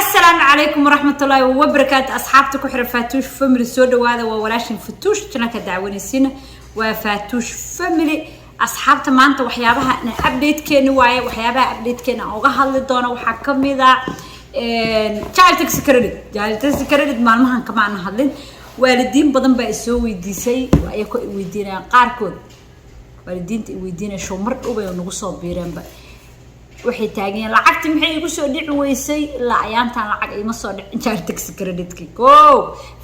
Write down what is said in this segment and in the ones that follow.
Asalaamu calaykum waraxmatullaahi wabarakaatu. Asxaabta ku xiran Faatuush Family, soo dhawaada. Waa walaashin Fatuush, channelka dacwanaysiina waa Faatuush Family. Asxaabta, maanta waxyaabaha updatekeeni waaye. Waxyaabaha updatekeena aan uga hadli doono waxaa kamid a child tax credit. Child tax credit maalmahan kama aan hadlin. Waalidiin badan baa isoo weydiisay, ayakoo i weydiinayaan. Qaarkood waalidiinta i weydiinaya show mar dhow bay nagu soo biireenba. Waxay taaganyeen: "Lacagti maxay igu soo dhici weysay? Ilaa ayaantaan lacag iima soo dhicin child tax creditki." Ko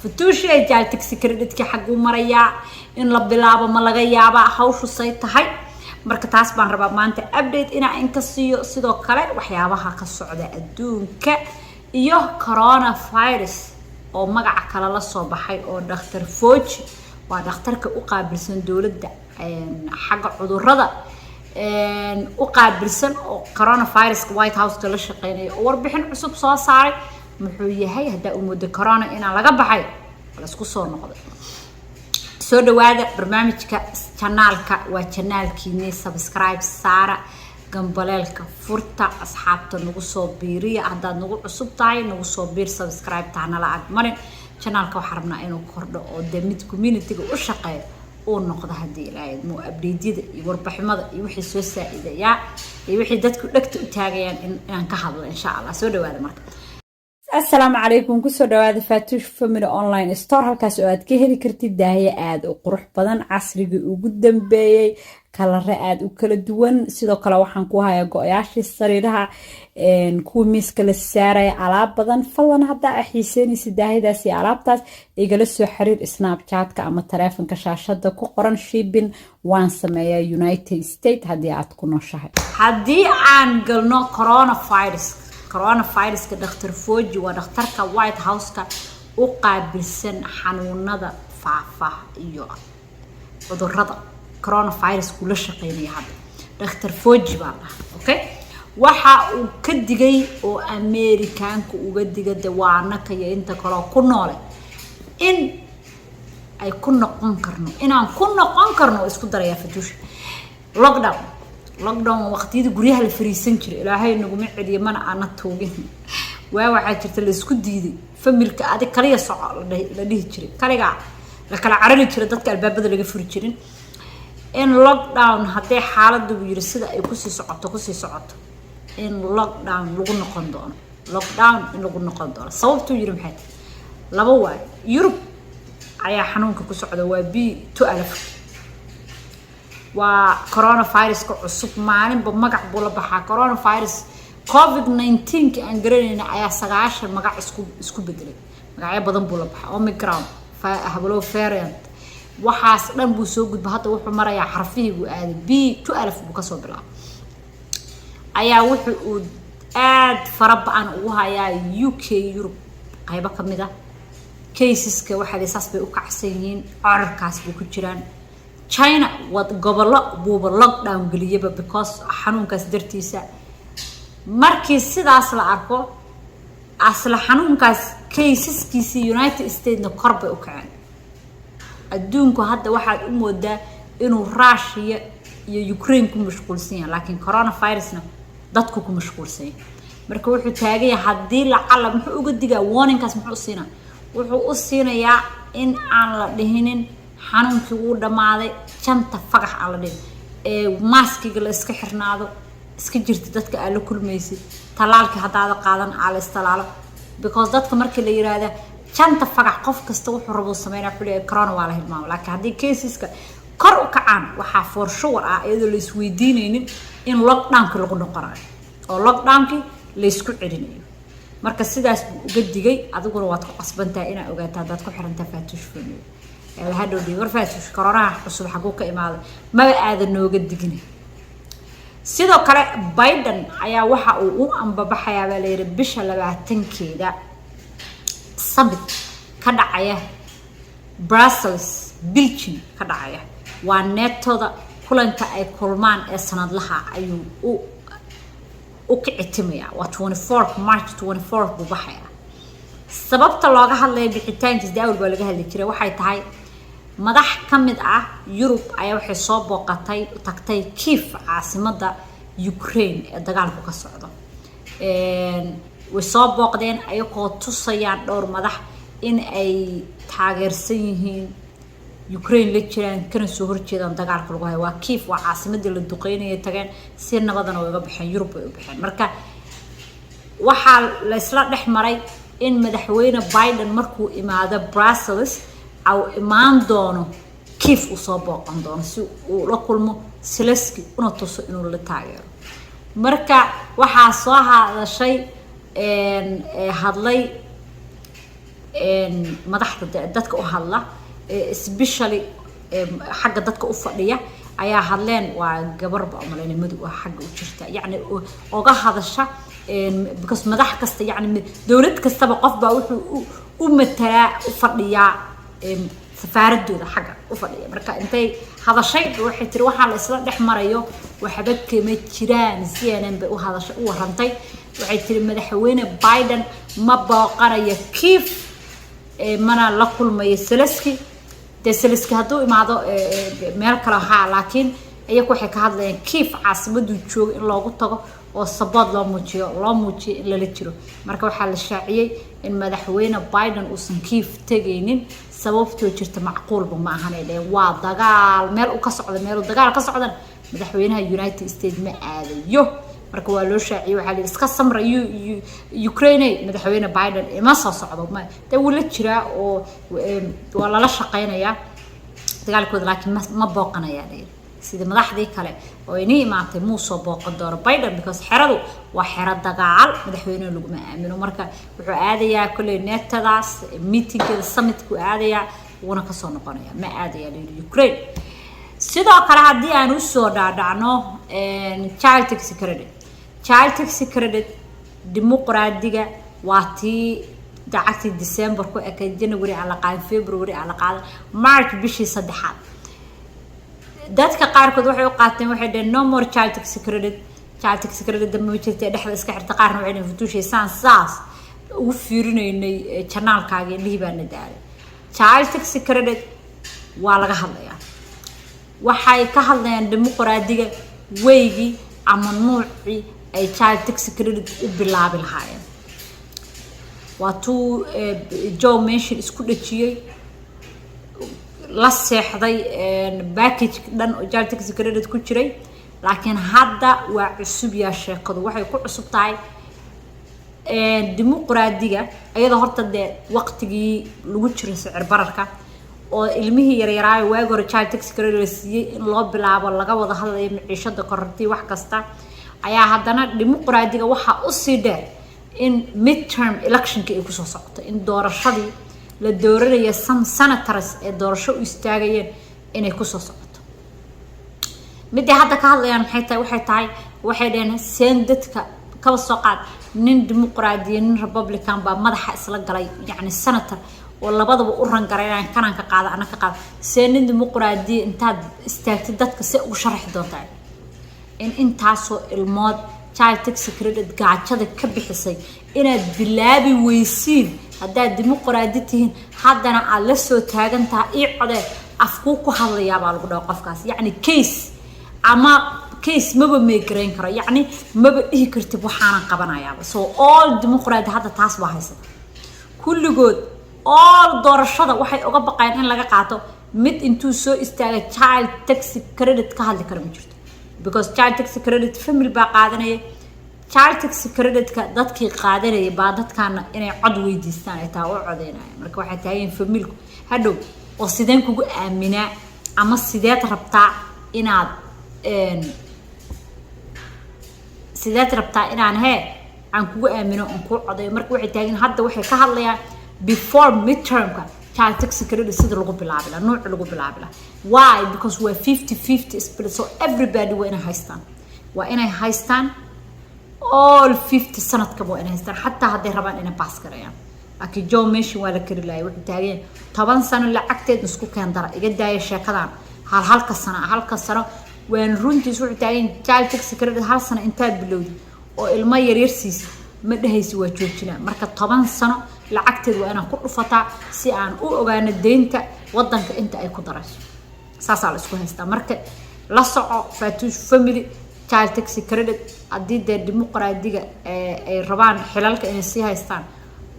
Fatuushiya, child tax creditka xagguu marayaa? In la bilaabo ma laga yaabaa? Hawshu say tahay? Marka taas baan rabaa maanta update inaa inka siiyo. Sidoo kale waxyaabaha ka socda adduunka iyo coronavirus oo magaca kale la soo baxay, oo Dhakhtar Fauci, waa dhakhtarka u qaabilsan dowladda xagga cudurada u qaabilsan oo coronaviruska White Houseka la shaqeynaya, oo warbixin cusub soo saaray. Muxuu yahay? Haddaa u moodo corona inaan laga baxay, laisku soo noqday. Soo dhawaada barnaamijka. Channelka waa channelkiini. Subscribe saara, gambaleelka furta, asxaabta nagu soo biiriya. Haddaad nagu cusub tahay, nagu soo biir, subscribe tahnala agmarin. Channelka waxaa rabnaa inuu kordho oo dee mid communityga u shaqeeyo uu noqdo, haddii Ilaahay muu updateyada iyo warbaximada iyo wixii soo saa-idayaa iyo wixii dadku dhegta u taagayaan inaan ka hadlo, insha Allah. Soo dhawaada marka. Asalaamu calaykum. Kusoo dhawaada Faatuush Family Online Store, halkaas oo aad ka heli kartid daahyo aada u qurux badan, casrigii ugu dambeeyey, coloro aada u kala duwan. Sidoo kale waxaan ku hayaa go-yaashii sariiraha, kuwa miiska la saaraya, alaab badan. Fadlan haddaa a xiiseynaysa daahyadaas iyo alaabtaas, igala soo xiriir Snapchatka ama taleefonka shaashada ku qoran. Shipping waan sameeyaa United States haddii aad ku nooshahay. Haddii aan galno coronavirus, coronaviruska, Dr Fauci waa dhakhtarka White Houseka u qaabilsan xanuunada faafa iyo cudurada coronavirus kula shaqeynaya hadda. Dr Fauci baa dhaha. Okay, waxa uu ka digay oo Amerikaanka uga diga de waanaka iyo inta kaleo ku noole in ay ku noqon karno, inaan ku noqon karno oo isku darayaa Fatuusha, lockdown. Lockdown waa waqtiyadii guryaha la fariisan jiray. Ilaahay naguma celiyo, mana aana tuugin. Waa waxaa jirta la isku diiday, familyka adig kaliya soco la dhihi jiray, kaligaa la kala carari jiray, dadka albaabada laga furi jirin. In lockdown hadday xaaladdu, buu yiri, sida ay kusii socoto kusii socoto, in lockdown lagu noqon doono, lockdown in lagu noqon doono. Sababtuu yiri maxay tahay? Laba waayo. Yurub ayaa xanuunka ku socda, waa B12, waa coronaviruska cusub. Maalinba magac buu la baxaa. Coronavirus COVID-19-ka aan garanayna ayaa 90 magac isku bedelay. Magacyo badan buu la baxaa, Omicron, hablo variant, waxaas dhan buu soo gudba. Hadda wuxuu marayaa xarfihii buu aaday, B12 buu kasoo bilaabay. Ayaa wuxu uu aad fara ba-an ugu hayaa UK, Yurub qaybo kamid ah. Caseska waxaa saas bay u kacsan yihiin, corarkaas bay ku jiraan. China wad gobollo buuba lockdown geliyaba because xanuunkaas dartiisa. Markii sidaas la arko, asla xanuunkaas caseskiisii United Statesna kor bay u kaceen. Adduunku hadda waxaad u moodaa inuu Russia iyo Ukraine ku mashquulsan yahay, laakiin coronavirusna dadku ku mashquulsan yahay. Marka wuxuu taagan yahay haddii lacala, muxuu uga digaa? Warningkaas muxuu siinaa? Wuxuu u siinayaa in aan la dhihinin xanuunkii wuu dhammaaday, janta fagax aan la dhihin, ee maskiga la iska xirnaado, iska jirta dadka aad la kulmaysid, tallaalkii haddaada qaadan aa la istalaalo. Because dadka markii la yiraahda janta fagax, qof kasta wuxuu rabo sameynaa, wuxuu leeyahay corona waa la hilmaamo. Laakiin haddii caseska kor u kacaan, waxaa for sure ah, iyadoo la isweydiinaynin, in lockdownki lagu noqonayo oo lockdownkii la isku celinayo. Marka sidaas buu uga digay. Adiguna waad ku qasbantahay inaad ogaato haddaad ku xirantahay Faatuush Family. Hadhow dhigi: "War Faatuush, coronaha cusub xaguu ka imaaday? Maba aadan nooga digina." Sidoo kale Biden ayaa waxa uu u ambabaxayaa, baa layidhi, bisha 20-keeda summit ka dhacaya Brussels, Belgium ka dhacaya. Waa NATOda kulanka ay kulmaan ee sanadlaha ayuu u kicitimaya. Waa 24 March, 24 buu baxaya. Sababta looga hadlaya bixitaankiis daawal baa laga hadli jiray, waxay tahay madax ka mid ah Yurub ayaa waxay soo booqatay, tagtay Kiev, caasimada Ukraine ee dagaalku ka socdo. Way soo booqdeen ayagoo tusayaan dhowr madax in ay taageersan yihiin Ukraine, la jiraan, kana soo horjeedaan dagaalka lagu hayo. Waa Kiev, waa caasimadii la duqeynayay tageen, si nabadana way uga baxeen, Yurub bay u baxeen. Marka waxaa la isla dhex maray in Madaxweyne Biden markuu imaado Brussels au imaan doono Kiev, uu soo booqan doono si uu la kulmo Zelensky una tuso inuu la taageero. Marka waxaa soo hadashay, hadlay madaxda dadka u hadla, especially xagga dadka u fadhiya ayaa hadleen. Waa gabarba umaleyna, madow ah, xagga u jirta, yacni oga hadasha, because madax kasta, yacni dowlad kastaba qof baa wuxuu u matalaa, u fadhiyaa safaaradooda xagga u fadhiya. Marka intay hadashay waxay tiri: "Waxaa la isla dhex marayo waxba kama jiraan." CNN bay u hadashay, u warantay. Waxay tiri: "Madaxweyne Biden ma booqanayo Kiev, mana la kulmayo Zelensky." Dee Zelensky hadduu imaado meel kale haa, laakiin iyagu waxay ka hadlayaan Kiev, caasimaduu joogo, in loogu tago oo support loo muujiyo, loo muujiyo in lala jiro. Marka waxaa la shaaciyey in Madaxweyne Biden uusan Kiev tegaynin. Sababtoo jirta macquulba ma ahan, ay dhaheen. Waa dagaal meel u ka socda, meel dagaal ka socdan madaxweynaha United States ma aadayo. Marka waa loo shaaciyey, waxaa la iska samra Ukraine, Madaxweyne Biden ima soo socdo. Ma dee wuu la jiraa oo waa lala shaqeynayaa dagaalkooda, laakiin ma booqanayaa la yidhi sidii madaxdii kale oo inii imaatay. Muu soo booqan doono Biden because xeradu waa xero dagaal, madaxweyneha laguma aamino. Marka wuxuu aadayaa kolley NATO-daas meetingkeeda, summitkuu aadayaa, wuuna kasoo noqonaya. Ma aadayaa la yidhi Ukraine. Sidoo kale haddii aan usoo dhaadhacno child tax credit, child tax credit Dimuqraadiga waa tii lacagtii December ku ekayd, January aan la qaadin, February aan la qaadan, March bishii saddexaad. Dadka qaarkood waxay u qaateen, waxay dhaheen: "No more child tax credit, child tax credit dambe ma jirta, dhexda iska xirta." Qaarna waxay dhaheen: "Futuushay, saan saas ugu fiirinaynay channelkaaga, indhihii baa na daalay." Child tax credit waa laga hadlayaa. Waxay ka hadlayaan Dimuqraadiga weygii ama nuucii ay child tax credit u bilaabi lahaayeen. Waa tuu Joe Manchin isku dhajiyey, la seexday package dhan oo child tax credit ku jiray. Laakiin hadda waa cusub yaa sheekadu. Waxay ku cusub tahay Dimuqraadiga iyadoo horta dee waqtigii lagu jiro sicir bararka oo ilmihii yaryaraayo waagi hore child tax credit la siiyey in loo bilaabo laga wada hadlayo, maciishada korortii, wax kasta ayaa haddana Dimuqraadiga waxaa usii dheer in midterm electionka ay kusoo socoto, in doorashadii la dooranaya some senators ee doorasho u istaagayeen inay kusoo socoto. Midday hadda ka hadlayaan maxay tahay? Waxay tahay, waxay dhaheen: seen dadka kaba soo qaad nin Dimuqraadiya, nin Republican baa madaxa isla galay, yacni senator oo labadaba u rangaraynayaan, kanaan ka qaada, ana ka qaada. See nin Dimuqraadiya intaad istaagtid dadka see ugu sharaxi doontaa in intaasoo ilmood child tax credit gaajada ka bixisay inaad bilaabi weysiin haddaad Dimuqraadi tihiin, haddana aad la soo taagan tahay ii codee? Afkuu ku hadlayaabaa lagu dhaho qofkaas, yacni case ama case maba meegarayn karo, yacni maba dhihi kartid waxaanan qabanayaaba. So all Dimuqraadi hadda taas baa haysata kulligood. All doorashada waxay uga baqayaan in laga qaato. Mid intuu soo istaagay child tax credit ka hadli kara ma jirto, because child tax credit family baa qaadanaya. Child tax creditka dadkii qaadanaya baa dadkaana inay cod weydiistaan ay taa u codeynaya. Marka waxay tahayen familyku hadhow oo sideen kugu aaminaa ama sideed rabtaa inaad sideed rabtaa inaan hee aan kugu aamino oon kuu codeeyo? Marka waxay taagin hadda, waxay ka hadlayaan before midtermka child tax credit sida lagu bilaabi lahaa, nuuci lagu bilaabi lahaa. Why? Because waa 50-50 split, so everybody waa inay haystaan, waa inay haystaan all 50 sanadkaba waa inay haystaan, xataa hadday rabaan inay pass garayaan. Laakiin Joe Manchin waa la kari laayay. Wuxuu taageen: 10 sano lacagteed isku keen dara, iga daaya sheekadan hal halka sano, halka sano. Waan runtiis wuxuu taagan child tax credit hal sano intaad bilowdi oo ilmo yaryar siisa ma dhehaysi waa joojinaa. Marka 10 sano lacagteed waa inaan ku dhufataa si aan u ogaano deynta wadanka inta ay ku darayso. Saasaa la isku haystaa. Marka la soco Faatuush family. Child tax credit haddii dee Dimuqraadiga ay rabaan xilalka inay sii haystaan,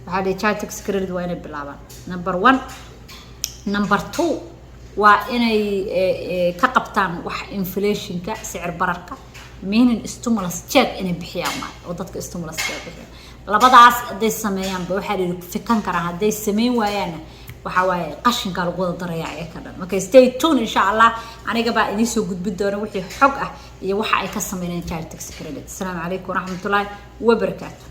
waxaa la child tax credit waa inay bilaabaan, number one. Number two, waa inay ka qabtaan wax inflationka, sicir bararka, meaning stimulus check inay bixiyaan waay, oo dadka stimulus check bixiyaan. Labadaas hadday sameeyaanba, waxaa la yidhi, fikan karaan. Hadday sameyn waayaanna, waxaa waaye qashinkaa lagu wada darayaa ee ka dhan. Marka stay tuned, insha Allah aniga baa idiin soo gudbin doona wixii xog ah iyo waxa ay ka sameynayaan child tax credit. Asalaamu calaykum waraxmatullaahi wabarakaatu.